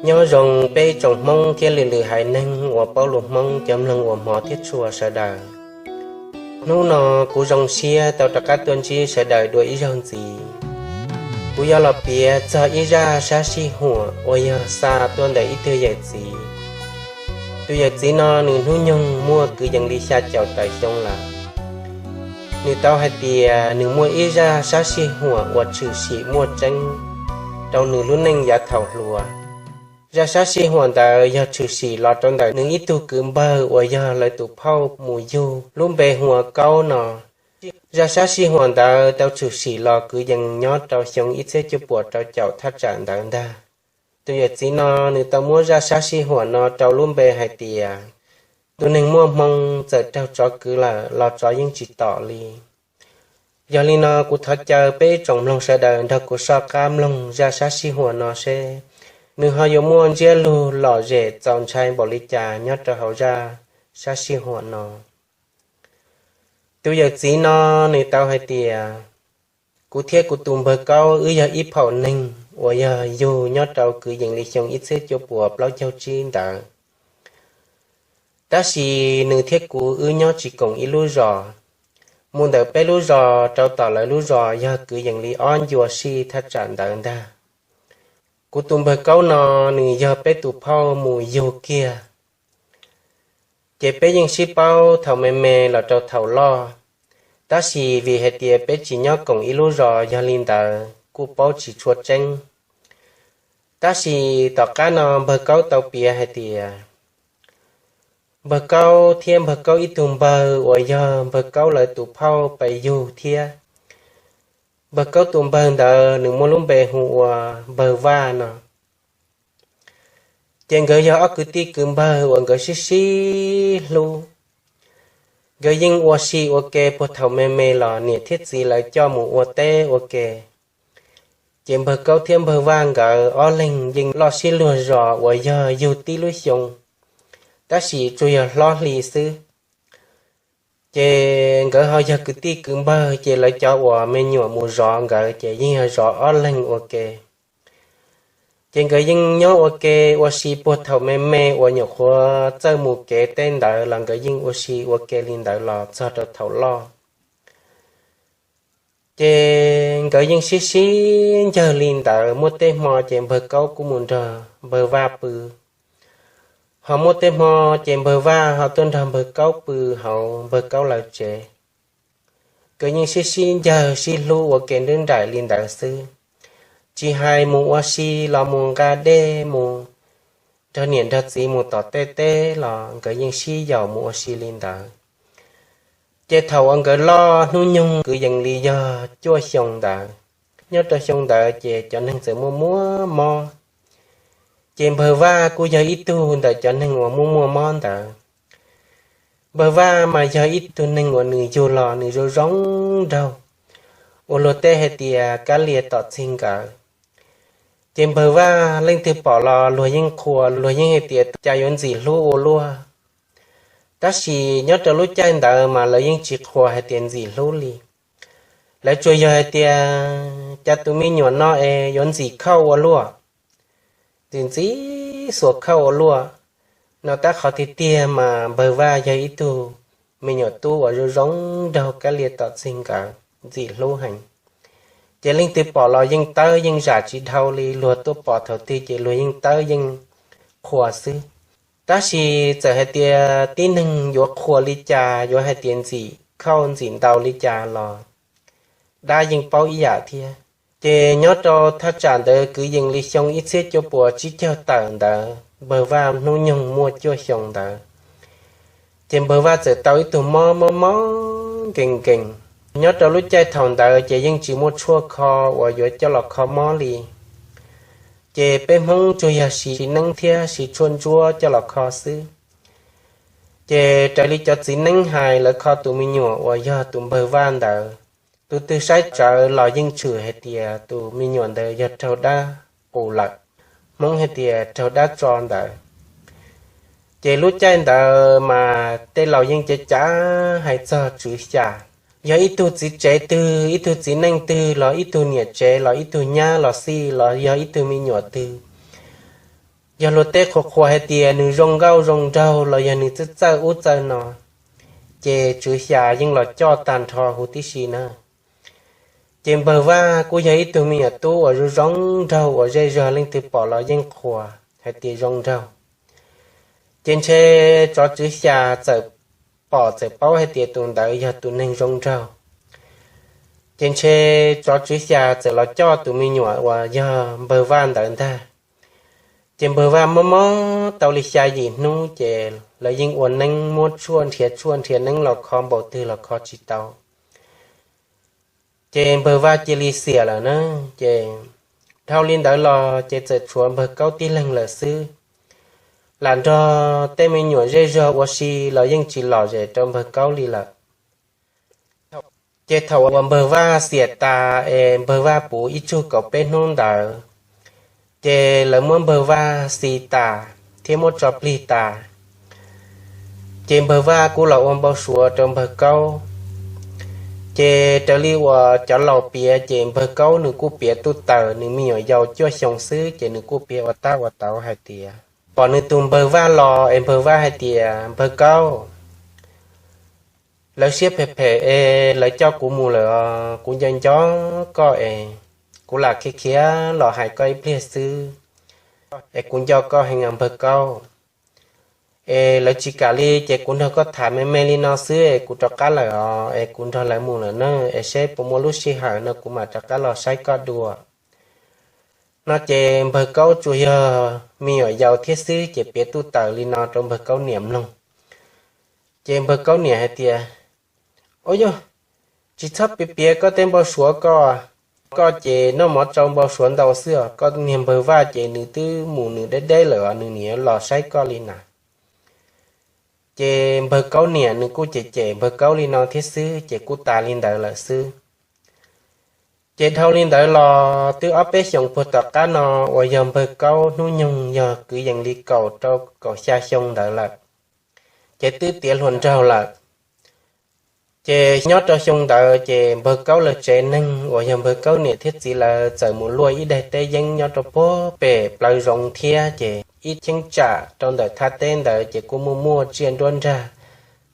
Nyob zoo peb tsoom Hmoob thiab lwm lwm haiv neeg uas paub lus Hmoob cov mloog uas hmov thiab tshua sawv daws. Hnub no kuv zoo siab tau rov qab tuaj ntsib sawv daws dua ib zaug ntxiv. Kuv yuav los piav txog ib zaj sab sij huam uas yog xa tuaj ntawm ib tug yawm txiv. Tus yawm txiv no nws hnub nyoog muaj kwv yees li xya caum tawm xyoo lawm. Nws tau hais tias nws muaj ib zaj sab sij huam uas tshwm sim muaj tseeb rau nws lub neej yav thaum hluas. Zaj sab sij huam ntawd yog tshwm sim los rau ntawm nws ib tug kwv npawg uas yog lawv tus phauj mus yug lub npe hu ua Kaub no. Zaj sab sij huam ntawd tau tshwm sim los kwv yees nyob rau xyoo ib txhiab cuaj puas rau caum thaj tsam ntawd ntag. Tus yawm txiv no nws tau muab zaj sab sij huam no rau lub npe hais tias tus neeg muaj hmoo txawm raug tsov kwv lawm los tsov yeej tsis tom li. Yog li no kuv thov caw peb tsoom mloog sawv daws nrog kuv soj qab mloog zaj sab sij huam no seb nws ho yuav muaj ntsiab lus lom zem txaus ntshai npaum li cas nyob rau hauv zaj sab sij huam no. Tus yawm txiv no nws tau hais tias, kuv thiab kuv tus npawg Kaub wb yog ib phaum neeg uas yog yug nyob rau kwv yees li xyoo ib txhiab cuaj puas plaub caug tsib ntawd. Tab sis nws thiab kuv wb nyob tsis koom ib lub zos. Mus ntawm peb lub zos rau tom lawv lub zos yog kwv yees li ob ncua sij thaj tsam ntawd ntag. Kuv tus npawg Kaub no nws yog peb tus phauj mus yug kiag. Ces peb yeej sib paub thaum me me los rau thaum loj, tab sis vim hais tias peb tsis nyob koom ib lub zos yog li ntawd kuj paub tsis tshua tseeb. Tab sis tom qab no npawg Kaub tau piav hais tias npawg Kaub thiab npawg Kaub ib tug npawg uas yog npawg Kaub lawv tus phauj pais yug thiab. Npawg Kaub tus npawg ntawd nws muaj lub npe hu ua npawg Vaj no. Ces nkawd yog ob kwv tij kwv npawg uas nkawd sib sib hlub. Nkawd yeej ua si ua ke puag thaum me me los niam thiab txiv lawv coj mus ua teb ua ke. Ces npawg Kaub thiab npawg Vaj nkawd ob leeg yeej loj sib luag zos uas yog yug tib lub xyoo, tab sis tsuas yog hlob hli xwb. Ces nkawd ho yog kwv tij kwv npawg ces lawv cov uas me nyuam mus zov nkawd ces yeej yog zov ob leeg ua ke. Ces nkawd yeej nyob ua ke ua si puag thaum me me uas nyuam qhuav txawj mus kev teb ntawd los nkawd yeej ua si ua ke li ntawd los txog rau thaum loj. Ces nkawd yeej sib sib ncawg li ntawd, muaj tej hmo ces npawg Kaub kuj mus nrog npawg Vaj pw, ho muaj tej hmo ces npawg Vaj ho tuaj nrog npawg Kaub pw hauv npawg Kaub lawv tsev. Nkawd yeej sib sib ncawg sib hlub ua ke nrib nraim li ntawd xwb. Tsis hais mus ua si los mus nqa dej mus nrog niam nrog txiv mus tom tej teb los nkawd yeej sib yaum mus ua si li ntawd. Ces thaum uas nkawd loj hnub nyoog kwv yees li yog cuaj xyoo ntawd, nyob rau xyoo ntawd ces cov neeg txawm muaj muaj mob. Ces npawg Vaj kuj yog ib tug ntawm cov neeg uas muaj muaj mob ntawd. Npawg Vaj mas yog ib tug neeg uas nws yug los nws zoo zoo nraug, uas luag tej hais tias kab lia tom txig nkawd. Ces npawg Vaj leej twg pom los luag yeej qhuas, luag yeej hais tias cas yuav ntxim hlub ua luaj. Tab sis nyob rau lub caij ntawd mas lawv yeej tsis qhuas hais tias ntxim hlub li. Lawv tsuas yog hais tias cas tus me nyuam no es yuav ntxim khauj ua luaj, ntxim ntxim xuas khauj ua luaj no. Tab qhov tiag tiag mas npawg Vaj yog ib tug me nyuam tub uas zoo zoo nraug kab lia tom txig nkawd, ntxim hlub heev. Ces leej twg pom los yeej tawb yeej zam tsis dhau li, luag tuaj pom thaum twg ces luag yeej tawb yeej qhuas xwb. Tab sis txawm hais tias tib neeg yuav qhuas li cas, yuav hais tias ntxim khauj ntxim ntaus li cas los dab yeej paub ib yam thiab. Ces nyob rau thaj tsam ntawd kwv yees li xyoo ib txhiab cuaj puas tsib caug tawm ntawd, npawg Vaj hnub nyoog muaj cuaj xyoo ntawd, ces npawg Vaj txawm tau ib tug mob mob mob nkees nkees. Nyob rau lub caij thaum ntawd ces yeej tsis muaj tshuaj kho uas yuav coj los kho mob li. Ces peb Hmoob tsuas yog siv neeb thiab siv tshuaj ntsuab coj los kho xwb. Ces raws li cov txiv neeb hais, lawv kho tus me nyuam uas yog tus npawg Vaj ntawd, tus twg saib tsawv los yeej tshwm hais tias tus me nyuam ntawd yog raug dab qus lawm, Hmoob hais tias raug dab tso ntawd. Ces lub caij ntawd mas tej laus yeej cav cav hais txog tswv xya. Yog ib tug txiv tsev twg, ib tug txiv neej twg los ib tug niam tsev los ib tug nyab los xij los yog ib tug me nyuam twg, Yog luag tej qhuas qhuas hais tias nws zoo nkauj zoo nraug los yog nws txawj txawj ub txawj no, ces Tswv Xyas yeej los coj tag nrho huv tib si na. Ces Npawg Vaj kuj yog ib tug me nyuam tub uas zoo zoo nraug uas zej zog leej twg pom los yeej qhuas hais tias zoo nraug. Ces ntshe tsov Tswv Xyas txawm pom txawm paub hais tias tus ntawd yog tus neeg zoo nraug. Ces ntshe tsov Tswv Xyas txawm los coj tus me nyuam uas yog Npawg Vaj ntawd ntag. Ces Npawg Vaj mob mob tau li xya yim hnub ces lawv yeej ua neeb muab tshuaj nrhiav tshuaj nrhiav neeb los kho npaum twg los kho tsis tau. Ces Npawg Vaj cia li xiam lawm na. Ces dhau li ntawd los ces txawm tshuav Npawg Kaub tib leeg lawm xwb. Lam nrog tej me nyuam zej zog ua si los yeej tsis lom zem rau Npawg Kaub li lawm. Ces thaum uas Npawg Vaj xiam tas es Npawg Vaj puv ib tsug kaum peb hnub ntawd, ces lawv muab Npawg Vaj xi tas thiab muab tso plig tas. Ces Npawg Vaj kuj los ua npau suav rau Npawg Kaub. Ces raws li uas cov laus piav ces Npawg Kaub nws kuj piav tuj taws, nws me nyuam yaus cuaj xyoo xwb ces nws kuj piav ua tab ua tauv hais tias pom nws tus Npawg Vaj los es Npawg Vaj hais tias, Npawg Kaub, lawv siab phem phem es lawv coj kuv mus lawm os, kuv nco nco koj es kuv lam khiav khiav los hais koj ib pliag xwb es kuv nco koj heev os Npawg Kaub. Es lawv tsis kam li ces kuv nrog koj tham me me li no xwb es kuv rov qab lawm os, es kuv nrog lawv mus lawm na, es seb puas muaj lub sij hawm no kuv mam rov qab los saib koj dua. No ces Npawg Kaub tsuas yog me nyuam yaus thiab xwb ces piav tuj taws li no rau Npawg Kaub niam mloog. Ces Npawg Kaub niam hais tias, Ua yog, tsis txhob piav piav koj tej npau suav ko, koj ces noj mov tsau npau suav ntau xwb os, koj niag Npawg Vaj ces nws twb mus nws deb deb lawm os, nws nim yuav los saib koj li na. Ces Npawg Kaub niam nws kuj cem cem Npawg Kaub li no thiab xwb ces kuj tas li ntawd lawm xwb. Ces dhau li ntawd los twb ob peb xyoos puag tom qab no uas yog Npawg Kaub hnub nyoog yog kwv yees li kaum rau kaum xya xyoo ntawd lawm, ces twb tiav hluas nraug lawm. Ces nyob rau xyoo ntawd ces Npawg Kaub lawv tsev neeg uas yog Npawg Kaub niam thiab txiv lawv txawm mus luaj ib daig teb yeeb nyob rau puag pem plawv zoov thiab ces ib cheeb tsam rau ntawm thaj teb ntawd ces kuj muaj muaj tsiaj nruab nrag,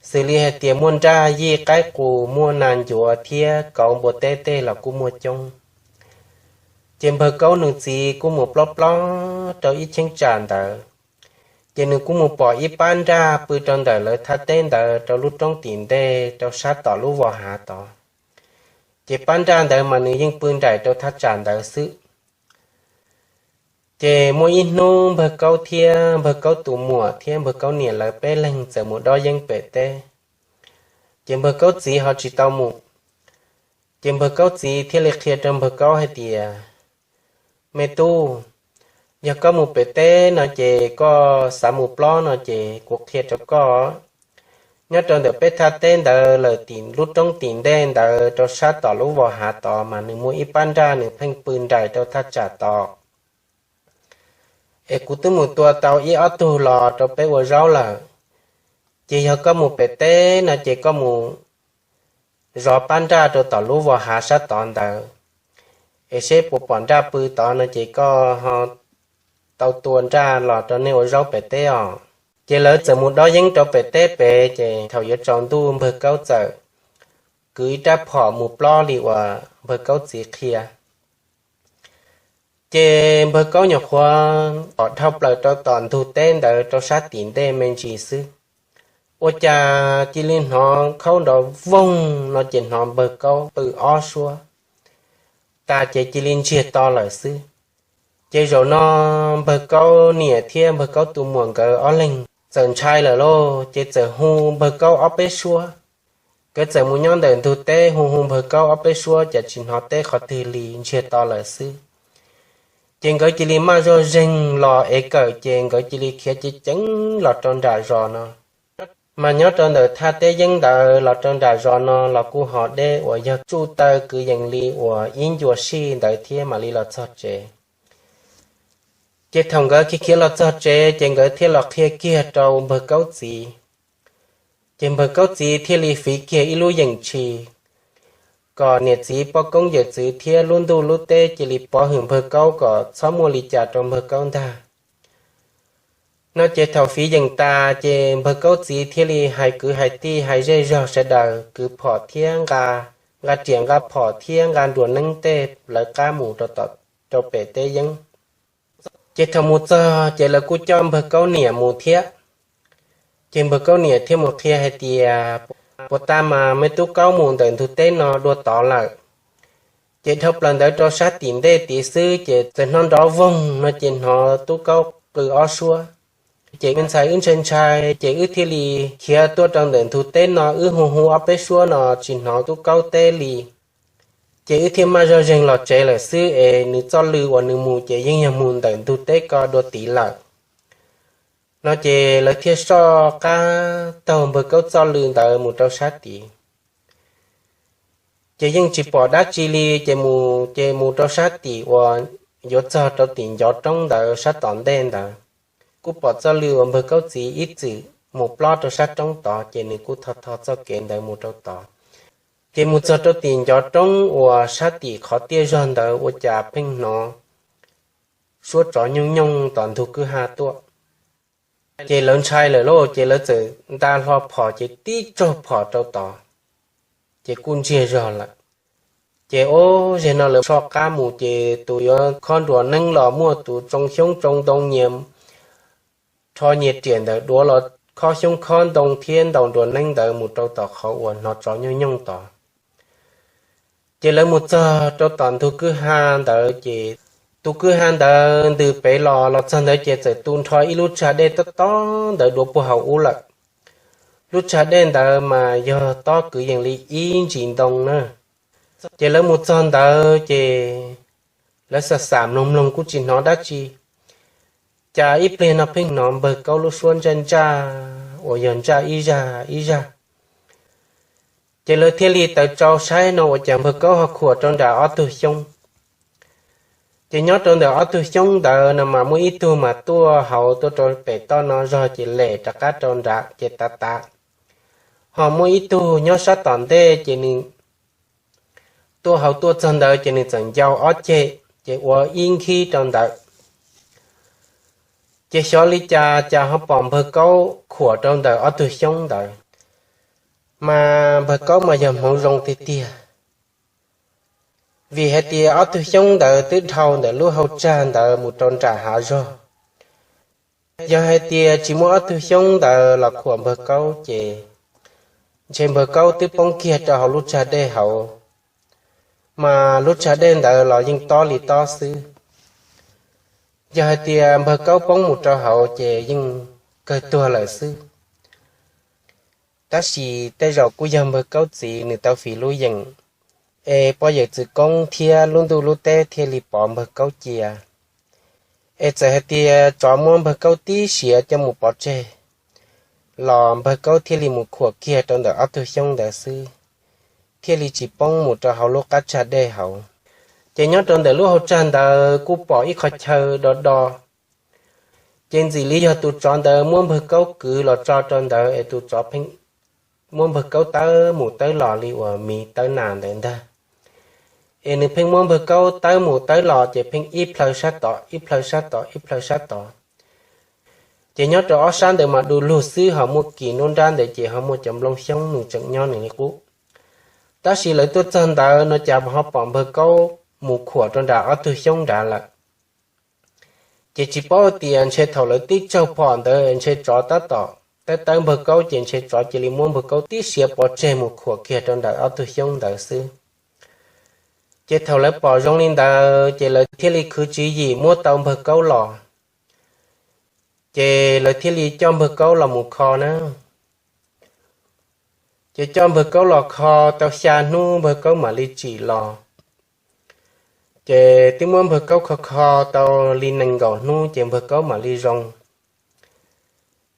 xws li hais tias muaj nraj yij qaib qus, muaj nas ncuav thiab kauv npua teb tej los kuj muaj coob. Ces Npawg Kaub nws txiv kuj mus plob plob rau ib cheeb tsam ntawd, ces nws kuj mus pom ib pab nraj pw rau ntawm lawv thaj teb ntawd rau lub roob tim ntej rau sab tom lub vos hav tod. Ces pab nraj ntawd mas nws yeej pw nraim rau thaj tsam ntawd xwb. Ces muaj ib hnub Npawg Kaub thiab Npawg Kaub tus muam thiab Npawg Kaub niam lawv peb leeg txawm mus dob yeeb pem teb. Ces Npawg Kaub txiv ho tsis tau mus. Ces Npawg Kaub txiv thiaj li qhia rau Npawg Kaub hais tias, Me tub, yog koj mus pem teb no ces koj xav mus plob no ces kuv qhia rau koj. Nyob rau ntawm peb thaj teb ntawd lawm tim lub roob tim ntej ntawd rau sab tom lub vos hav tod mas nws muaj ib pab nraj nws pheej pw nraim rau thaj tsam tod. Es kuv twb mus tua tau ib ob tug los rau peb ua zaub lawm. Ces yog koj mus pem teb no ces koj mus zov pab nraj rau tom lub vos hav sab tod ntawd, es seb puas pom nraj pw tod no ces koj ho tau tua nraj los rau nej ua zaub pem teb os. Ces lawv txawm mus dob yeeb rau pem teb pem, ces thaum yuav tsaus ntuj Npawg Kaub txawm kwv ib rab phom mus plob li uas Npawg Kaub txiv qhia. Ces Npawg Kaub nyuam qhuav pom dhau plaws rau tom ntug teb ntawd rau sab tim ntej me ntsis xwb, ua cas cia li hnov khaub nrov voog no ces hnov Npawg Kaub pw ob suab, tas ces cia li ntsiag to lawm xwb. Ces zaum no Npawg Kaub niam thiab Npawg Kaub tus muam nkawd ob leeg txawm ntshai lawm lauj, ces txawm hu Npawg Kaub ob peb suab. Nkawd txawm mus nyob ntawm ntug teb hu hu Npawg Kaub ob peb suab cas tsis hnov teb qhov twg li, ntsiag to lawm xwb. Ces nkawd cia li maj zog zeeg los ev kawm, ces nkawd cia li khiav ceev ceev los rau nram zos no. Mas nyob rau ntawm thaj teb yeeb ntawd los rau nram zos no los kuj ho deb uas yog tsuj taw kwv yees li uas ib ncua sij ntawd thiab mam li los txog tsev. Ces thaum nkawd khiav khiav los txog tsev ces nkawd thiaj los qhia kiag rau Npawg Kaub txiv. Ces Npawg Kaub txiv thiaj li fiv kiag ib lub yeem tshis kom niam txiv poj koob yawm txwv thiab lub ntuj lub teb cia li pov hwm Npawg Kaub kom txhob muaj li cas rau Npawg Kaub ntag. No ces thaum fiv yeem tas ces npawg Kaub txiv thiaj li hais kwv hais tij hais zej zog sawv daws kwv phom thiab nqa, nqa riam nqa phom thiab nqa nruas neeb tej lawv qab mus rau pem teb yeeb. Ces thaum mus txog ces lawv kuj coj npawg Kaub niam mus thiab. Ces npawg Kaub niam thiaj mus qhia hais tias, puas tas mas me tub Kaub mus ntawm ntug teb no dua tod lawm. Ces dhau plaws ntawd rau sab tim ntej tid xwb ces txawm hnov nrov voog no ces hnov tub Kaub qw ob suab. Ces me ntxhais wb ntshai ntshai ces wb thiaj li khiav tuaj rau ntawm ntug teb no wb hu hu ob peb suab no tsis hnov tub Kaub teb li. Ces wb thiaj maj zog zeeg los tsev lawm xwb es nws txoj lw uas nws mus ces yeej yog mus ntawm ntug teb ko dua tid lawm. No ces lawv thiaj soj qab taug npawg Kaub txoj lw ntawd mus rau sab tid. Ces yeej tsis pom dab tsi li ces mus ces mus rau sab tim uas yuav txog rau tim ncov roob ntawd sab tom ntej ntawd. Kuj pom txoj lw uas npawg Kaub txiv ib txwm mus plob rau sab roob tod ces nws kuj tho tho txoj kev ntawd mus rau tod. Ces mus txog rau tim ncov roob uas sab tim qhov tiaj zog ntawd ua cas pheej hnov suab tsov nyooj nyooj tom ntug kwj ha tuaj. Ces lawv ntshai lawm lauj ces lawv txawm nta hlo phom ces tib tsaug phom rau tod, ces kuj ntsiag zog lawm. Ces ob zeg no lawv soj qab mus ces tus yuav khob nruas neeb los muaj tus tsoo xyoob tsoo ntoo nyias rho nyias riam ntawm duav los khob xyoob khob ntoo thiab ntaus nruas neeb ntawd mus rau tom qhov uas hnov tsov nyooj nyooj tod. Ces lawv mus txog rau tom ntug kwj ha ntawd ces tus kwj ha ntawd ntws pem los los txog ntawd ces txawm tu nrho ib lub tsag dej tob tob ntawd duav puag hauv ub lawm. Lub tsag dej ntawd mas yog tob kwv yees li ib ntsis ntoo na. Ces lawv mus txog ntawd ces lawv xam xam mloog mloog kuj tsis hnov dab tsi. Cas ib pliag no pheej hnov npawg Kaub lub suab ntsaj ntsaj uas yog ntsaj ib zag ib zag. Ces lawv thiaj li taws tsau saib no ua cas npawg Kaub ho khuam rau nram ob tug xyoob. Ces nyob rau ntawm ob tug xyoob ntawd no mas muaj ib tug mas tuaj hauv tuaj rau pem toj no zog ces lem rov qab rau nram ces tav tav. Ho muaj ib tug nyob sab tom ntej ces nws tuaj hauv tuaj txog ntawd ces nws txawm ncau ob ceg ces ua ib nkhib rau ntawd. Ces xyov li cas cas ho pom npawg Kaub khuam rau ntawm ob tug xyoob ntawd, mas npawg Kaub mas yog hmoov zoo tiag tiag, vim hais tias ob tug xyoob ntawd twb dhau ntawm lub hau tsag ntawd mus rau nram hav zog. Yog hais tias tsis muaj ob tug xyoob ntawd los khuam npawg Kaub ces ntshe npawg Kaub twb poob kiag rau hauv lub tsag dej hauv, mas lub tsag dej ntawd los yeej tob li tob xwb. Yog hais tias npawg Kaub poob mus rau hauv ces yeej kawg tuag lawm xwb. Tab sis tej zaum kuj yog npawg Kaub txiv nws tau fiv lub yeem, es poj yawm txwv koob thiab lub ntuj lub teb thiaj li pov npawg Kaub cia. Es txawm hais tias tsov muab npawg Kaub tib siav coj mus pov tseg los npawg Kaub thiaj li mus khuam kiag rau ntawm ob tug xyoob ntawd xwb, thiaj li tsis poob mus rau hauv lub qab tsag dej hauv. Ces nyob rau ntawm lub hau tsag ntawd kuj pom ib qhov chaw do do, ces ntxim li yog tus tsov ntawd muab npawg Kaub kwv los tso rau ntawd es tus tsov pheej muab npawg Kaub tawb mus tawb los li uas miv tawb nas ntawd ntag. Es nws pheej muab npawg Kaub tawb mus tawb los ces pheej ib plhaw sab tod ib plhaw sab tod ib plhaw sab tod. Ces nyob rau ob sab ntawd mas du lug xwb, ho muaj kis nruab nrab ntawd ces ho muaj cov nplooj xyoob nws tseem nyob nws li qub. Tab sis lawv tuaj txog ntawd no cas ho pom npawg Kaub mus khuam rau nram ob tug xyoob nrad lawm. Ces tsis paub tias ntshe thaum lawv tib tsaug phom ntawd ntshe tsov tab tom tawb tawb npawg Kaub ces ntshe tsov cia li muab npawg Kaub tib siav pov tseg mus khuam kiag rau ntawm ob tug xyoob ntawd xwb. Ces thaum lawv pom zoo li ntawd ces lawv thiaj li khwv tswv yim muab tau npawg Kaub los. Ces lawv thiaj li coj npawg Kaub los mus kho na. Ces coj npawg Kaub los kho tau xya hnub npawg Kaub mam li tsim los. Ces twb muab npawg Kaub kho kho tau li nees nkaum hnub ces npawg Kaub mam li zoo.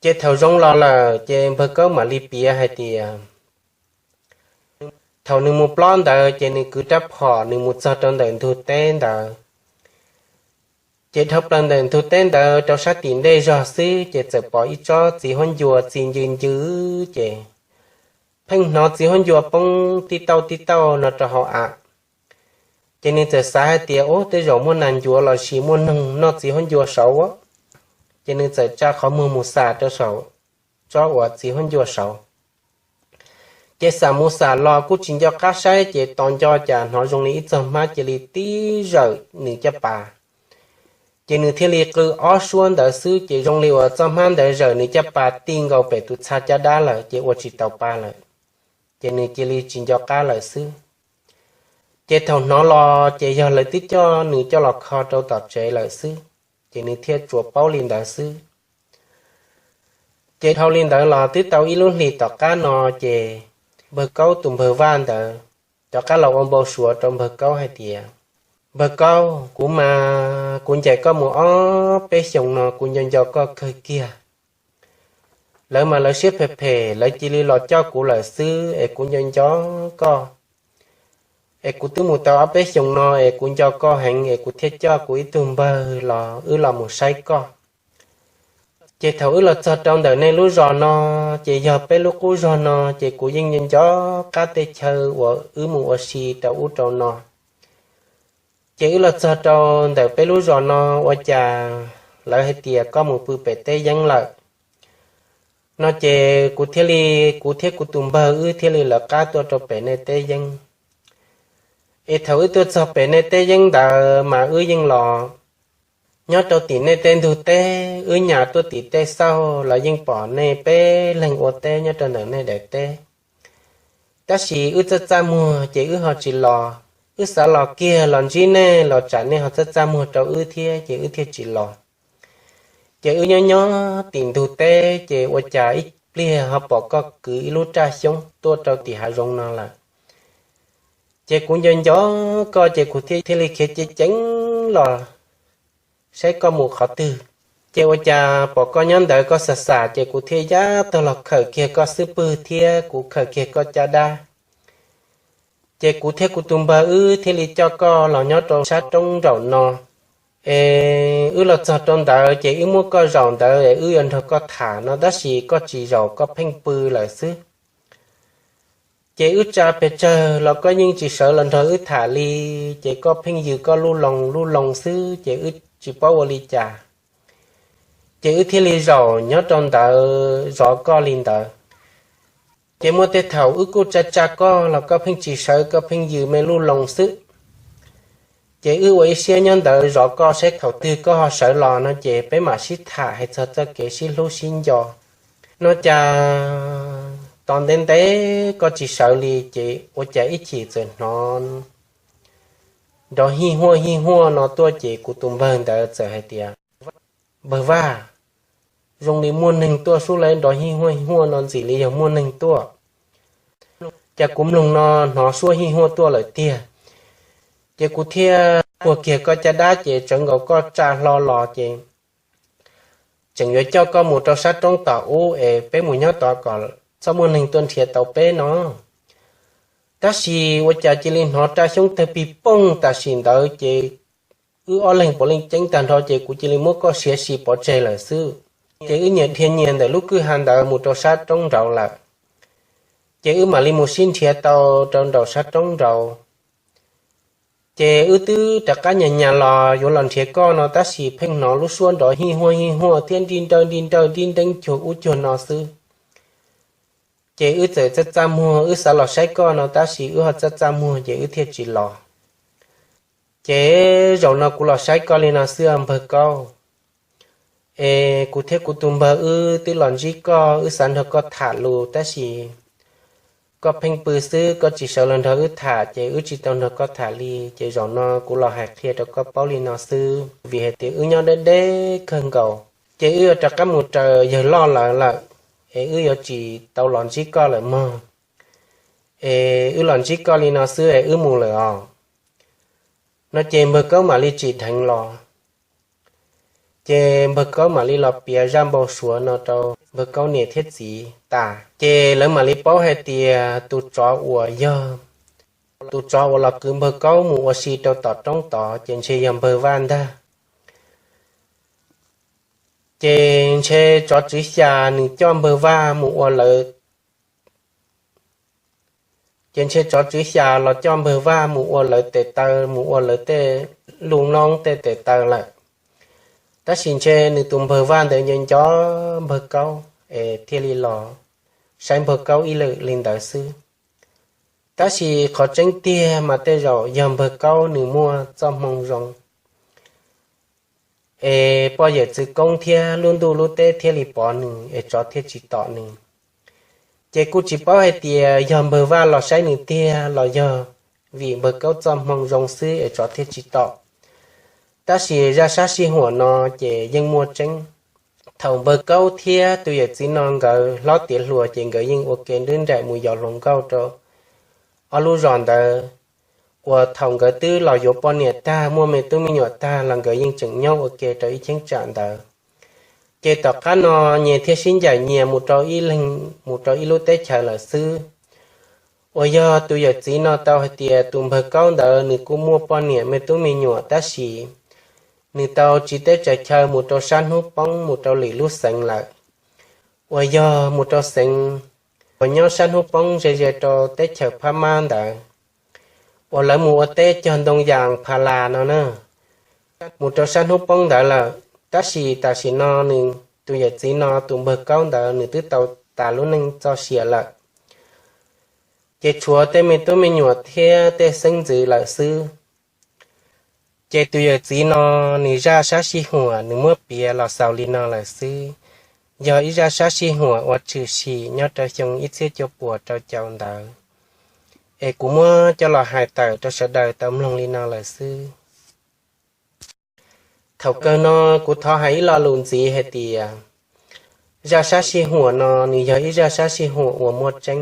Ces thaum zoo los lawm ces npawg Kaub mam li piav hais tias thaum nws mus plob ntawd ces nws kwv rab phom nws mus txog rau ntawm ntug teb ntawd. Ces dhau plaws ntawm ntug teb ntawd rau sab tim ntej zog xwb ces txawm pom ib tsob txiv huab ncua txi ncw ncw, ces pheej hnov txiv huab ncua poob tib tauj tib tauj no rau hauv av. Ces nws txawm xav hais tias, ub, tej zaum muaj nas ncuav los sis muaj noog noj txiv huab ncua saud. Ces nws txawm tsa qhov muag mus xam rau saum tsob uas txiv huab ncua saud. Ces xam mus xam los kuj tsis nco qab saib, ces tos nco cas hnov zoo li ib txog hmab cia li tib zawm nws caj pas. Ces nws thiaj li qw ob suab ntawd xwb, ces zoo li uas txoj hmab ntawd zawm nws caj pas ti nkaus pem tus txha caj dab lawm, ces ua tsis tau pa lawm. Ces nws cia li tsis nco qab lawm xwb. Ces thaum hnov los ces yog lawv twb coj nws coj los kho rau tom tsev lawm xwb, ces nws thiaj tsuas paub li ntawd xwb. Ces dhau li ntawd los twb tau ib lub hlis tom qab no, ces npawg Kaub tus npawg Vaj ntawd rov qab los ua npau suav rau npawg Kaub hais tias, Npawg Kaub, kuv mas kuv ncaim koj mus ob peb xyoos no kuv nco nco koj kawg kiag. Lawv mas lawv siab phem phem, lawv cia li los coj kuv lawm xwb es kuv nco nco koj. Es kuv twb mus tau ob peb xyoos no es kuv nco koj heev es kuv thiaj coj kuv ib tug npawg los wb los mus saib koj. Ces thaum wb los txog rau ntawm nej lub zos no, ces yog peb lub qub zos no, ces kuv yeej nco nco qab tej chaw uas wb mus ua si rau ub rau no. Ces wb los txog rau ntawm peb lub zos no, ua cas lawv hais tias koj mus pw pem teb yeeb lawm no, ces kuv thiaj li, kuv thiab kuv tus npawg wb thiaj li lawv qab tuaj rau pem nej teb yeeb. Es thaum wb tuaj txog pem nej teb yeeb ntawd mas wb yeej los nyob rau tim nej tej ntug teb, wb nyas tuaj tim tej xauj los yeej pom nej peb leeg ua teb nyob rau ntawm nej daim teb. Tab sis wb txaj txaj muag ces wb ho tsis los. Wb xav los kiag los ntsib nej los tsam nej ho txaj txaj muag rau wb thiab, ces wb thiaj tsis los. Ces wb nyob nyob tim ntug teb, ces ua cas ib pliag ho pom koj kwv ib lub raj xyoob tuaj rau tim hav zoov no lawm. Ces kuv nco nco koj, ces kuv thiaj thiaj li khiav ceev ceev los saib koj mus qhov twg. Ces ua cas pom koj nyob ntawd koj xam xam, ces kuv thiaj yaj tag los khawm kiag koj xub pwg thiab kuv khawm kiag koj caj dab. Ces kuv thiab kuv tus npawg wb thiaj li coj koj los nyob rau sab roob nraum no. Es wb los txog rau ntawd ces wb muab koj zaum ntawd es wb yuav nrog koj tham no, tab sis koj tsis zaum, koj pheej pw lawm xwb. Ces wb tsa pes tsawg los koj yeej tsis sawv los nrog wb tham li, ces koj pheej yws koj lub loo lub loo xwb, ces wb tsis paub ua li cas. Ces wb thiaj li zaum nyob rau ntawd zov koj li ntawd. Ces muaj tej thaum wb kuj tsa tsa koj los koj pheej tsis sawv, koj pheej yws me lub loo xwb. Ces wb ua ib siab nyob ntawd zov koj saib thaum twg koj ho sawv los no ces peb mam sib tham hais txog txoj kev sib hlub sib nco. No cas tos ntev ntev koj tsis sawv li, ces ua cas ib chim txawm hnov nrov hij huaj hij huaj no tuaj, ces kuv tus npawg ntawd txawm hais tias, Npawg Vaj, zoo li muaj neeg tuaj sub, lawv nrov hij huaj hij huaj no ntxim li yog muaj neeg tuaj. Cas kuv mloog no hnov suab hij huaj tuaj lawm tiag. Ces kuv thiaj puag kiag koj caj dab, ces tsawv nkaus koj tsa hlo los, ces tseem yuav coj koj mus rau sab roob tom ub es peb mus nyob tod kom txhob muaj neeg tuaj nrhiav tau peb no. Tab sis ua cas cia li hnov raj xyoob tawg pig pooj tam sim ntawd, ces wb ob leeg puav leej ceeb tag nrho, ces kuv cia li muab koj siav si pov tseg lawm xwb. Ces wb nyias dhia nyias ntawm lub kwj ha ntawd mus rau sab roob nraud lawm. Ces wb mam li mus sib nrhiav tau rau nraum sab roob nraud. Ces wb twb rov qab nyas nyas los yuav los nrhiav koj no, tab sis pheej hnov lub suab nrov hij huaj hij huaj thiab nrij nrawj nrij nrawj nrib nreeb cuag ub cuag no xwb. Ces wb txawm txaj txaj muag, wb xav los saib koj no, tab sis wb ho txaj txaj muag, ces wb thiaj tsis los. Ces zaum no kuv los saib koj li no xwb npawg Kaub. Es kuv thiab kuv tus npawg wb twb los ntsib koj, wb xav nrog koj tham lus, tab sis koj pheej pw xwb, koj tsis sawv los nrog wb tham, ces wb tsis tau nrog koj tham li. Ces zaum no kuv los hais qhia rau koj paub li no xwb, vim hais tias wb nyob deb deb kawg nkaus, ces wb yuav rov qab mus raws yawg loj lawv lawm, es wb yuav tsis tau los ntsib koj lawm mog. Es wb los ntsib koj li no xwb es wb mus lawm os. No ces npawg Kaub mam li tsim dheev los. Ces npawg Kaub mam li los piav zaj npau suav no rau npawg Kaub niam thiab txiv tas, ces lawv mam li paub hais tias tus tsov uas yog tus tsov uas los kwv npawg Kaub mus ua si rau tom roob tod ces ntshe yog npawg Vaj ntag. Ces ntshe tsov tswv xya nws coj npawg Vaj mus ua lawv Ces ntshe tsov tswv xya los coj npawg Vaj mus ua lawv tes taw, mus ua lawv tej lub noob tej tes taw lawm. Tab sis ntshe nws tus npawg Vaj ntawd nco nco npawg Kaub es thiaj li los saib npawg Kaub ib lwm li ntawd xwb. Tab sis qhov tseeb tiag mas tej zaum yog npawg Kaub nws muaj txoj hmoo zoo es poj yawm txwv koob thiab lub ntuj lub teb thiaj li pov nws es tsov thiaj tsis tom nws. Ces kuj tsis paub hais tias yog npawg Vaj los saib nws tiag los yog vim npawg Kaub txoj hmoo zoo xwb es tsov thiaj tsis tom. Tab sis zaj sab sij huam no ces yeej muaj tseeb. Thaum npawg Kaub thiab tus yawm txiv no nkawd hlob tiav hluas ces nkawd yeej ua ke nrib nraim mus yos hluas nkauj rau ob lub zos ntawd, uas thaum nkawd twb los yuav poj niam tag muaj me tub me nyuam tag los nkawd yeej tseem nyob ua ke rau ib cheeb tsam ntawd. Ces tom qab no nyias thiaj sib ncaim nyias mus rau ib leeg mus rau ib lub teb chaws lawm xwb. Uas yog tus yawm txiv no tau hais tias tus npawg Kaub ntawd nws kuj muaj poj niam me tub me nyuam tab sis nws tau tsiv teb tsaws chaw mus rau sab hnub poob mus rau lwm lub xeev lawm, uas yog mus rau xeev uas nyob sab hnub poob ze ze rau teb chaws Phab Mab ntawd, uas lawv mus ua teb cog ntoo yas pha las no na, mus rau sab hnub poob ntawd lawm. Tab sis tam sim no nws tus yawm txiv no tus npawg Kaub ntawd nws twb tau tas lub neej txoj sia lawm, ces tshuav tej me tub me nyuam thiab tej xeeb ntxwv lawm xwb. Ces tus yawm txiv no nws zaj sab sij huam nws muab piav los xaus li no lawm xwb. Yog ib zaj sab sij huam uas tshwm sim nyob rau xyoo ib txhiab cuaj puas rau caum ntawd, es kuv muab coj los hais tawm rau sawv daws tau mloog li no lawm xwb. Thaum kawg no kuv thov hais ib lo lus ntxiv hais tias zaj sab sij huam no nws yog ib zaj sab sij huam uas muaj tseeb.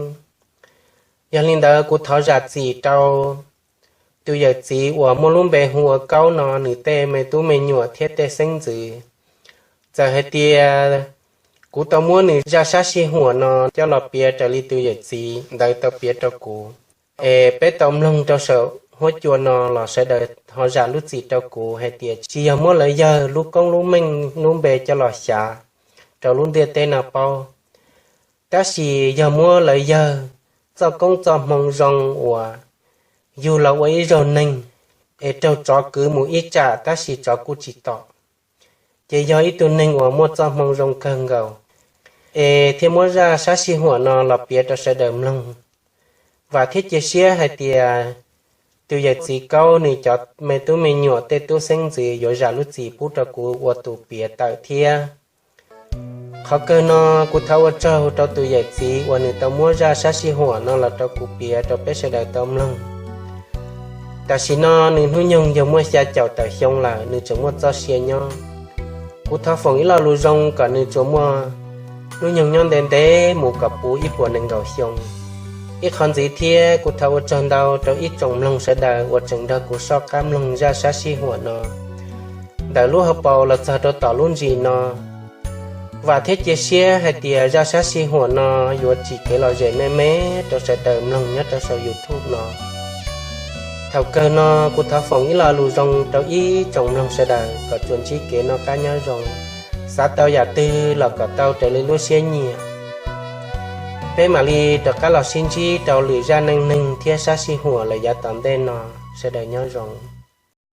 Yog li ntawd kuv thov zam txim rau tus yawm txiv uas muaj lub npe hu ua Kaub no nws tej me tub me nyuam thiab tej xeeb ntxwv. Txawm hais tias kuv tau muab nws zaj sab sij huam no coj los piav raws li tus yawm txiv ntawd tau piav rau kuv, es peb tau mloog rau saum huab cua no los sawv daws ho zam lub txim rau kuv hais tias tsis yog muab lawv yawg lub koob lub meej lub npe coj los xyav rau lub ntiaj teb no paub, tab sis yog muab lawv yawg txoj koob txoj hmoo zoo uas yug los ua ib zaug neeg, es raug tsov kwv mus ib tsam tab sis tsov kuj tsis tom. Ces yog ib tug neeg uas muaj txoj hmoo zoo kawg nkaus, es thiaj muab zaj sab sij huam no los piav rau sawv daws mloog. Vam thiab cia siab hais tias tus yawm txiv Kaub nws cov me tub me nyuam tej tub xeeb ntxwv yuav zam lub txim pub rau kuv ua tus piav tawm thiab. Qhov kawg no kuv thov ua tsaug rau tus yawm txiv uas nws tau muab zaj sab sij huam no los rau kuv piav rau peb sawv daws tau mloog. Tam sim no nws hnub nyoog yog muaj xya caum tawm xyoo lawm, nws tseem muaj txoj sia nyob. Kuv thov foom ib lo lus zoo kom nws tsuas muaj hnub nyoog nyob ntev ntev mus kom puv ib puas nees nkaum xyoo. Ib qhov ntxiv thiab kuv thov ua tsaug ntau rau ib tsoom mloog sawv daws uas tseem nrog kuv soj qab mloog zaj sab sij huam no ntawm lub hauv paus los txog rau tom lub ntsis no. Vam thiab cia siab hais tias zaj sab sij huam no yuav tsim kev lom zem me me rau sawv daws mloog nyob rau saum YouTube no. Thaum kawg no kuv thov foom ib lo lus zoo rau ib tsoom mloog sawv daws kom tsuas ntsib kev noj qab nyob zoo, xav tau yam twg los kom tau raws li lub siab nyiam. Peb mam li rov qab los sib ntsib rau lwm zaj neej neeg thiab sab sij huam lawm yav tom ntej no. Sawv daws nyob zoo.